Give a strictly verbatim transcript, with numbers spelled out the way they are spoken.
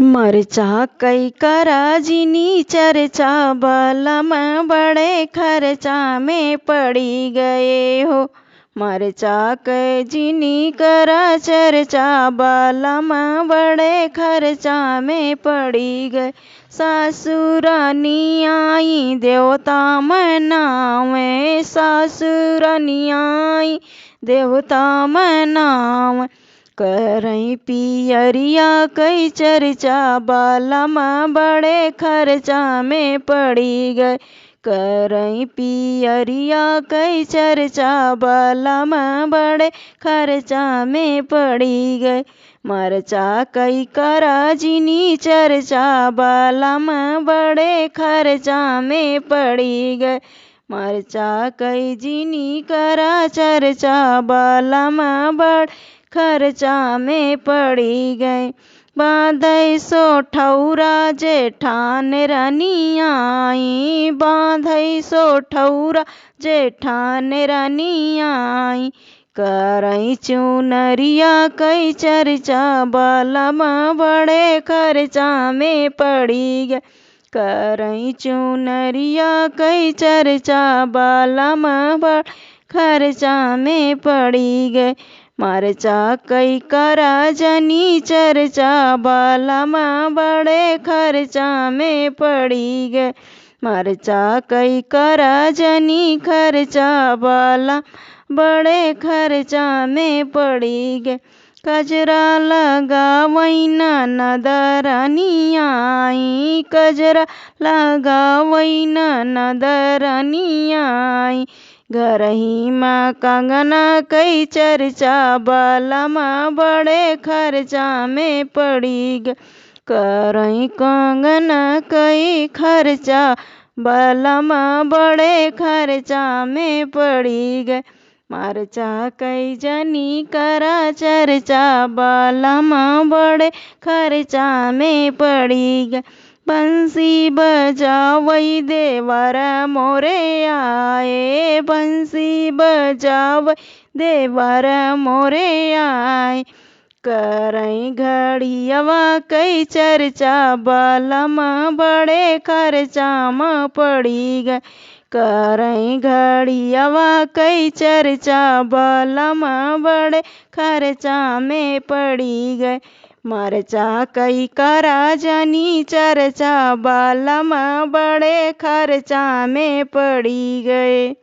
मरचा कई करा जिनी चरचा, बलम बड़े खरचा में पड़ी गए हो। मरचा कई जिनी करा चरचा, बलम बड़े खरचा में पड़ी गए। सासुरानी आई देवता मनावे, सासुरानी आई देवता मनावे। करई पियरिया कई चरचा, बलम बड़े खरचा में पड़ी गए। करई पियरिया कई चरचा, बलम बड़े खरचा में पड़ी गए। मरचा कई करा जिनी चरचा, बलम बड़े खरचा में पड़ी गए। मरचा कई जिनी करा चरचा, बलम बड़ खरचा में पड़ी गए। बाँधई सो ठौरा जेठान रनियाई, बाँधई सो ठौरा जेठान रनियाई। करई चुनरिया कई चरचा, बलम बड़े खरचा में पड़ी गए। करई चुनरिया कई चरचा, बलम बड़ खरचा में पड़ी गए। मरचा कई करा जनी चरचा, बलम बड़े खरचा में पड़ी गए। मरचा कई करा जनी खरचा, बलम बड़े खरचा में पड़ी गए। कजरा लगावई ननद रनियाई, कजरा लगावई ननद रनियाई। घरही मा कंगना कई चरचा, बलम बड़े खरचा में पड़ी गए। करई कंगना कई खरचा, बलम बड़े खरचा में पड़ी गए। मरचा कई जनी करा चरचा, बलम बड़े खरचा में पड़ी गए। बंसी बजावई देवर मोरे आए, बंसी बजावई देवर मोरे आए। करई घड़ियवा कई चरचा, बलम बड़े खरचा म पड़ी गए। करई घड़ियवा कई चरचा, बलम बड़े खरचा में पड़ी गए। मरचा कई करा जनी चरचा, बलम बड़े खरचा में पड़ी गए।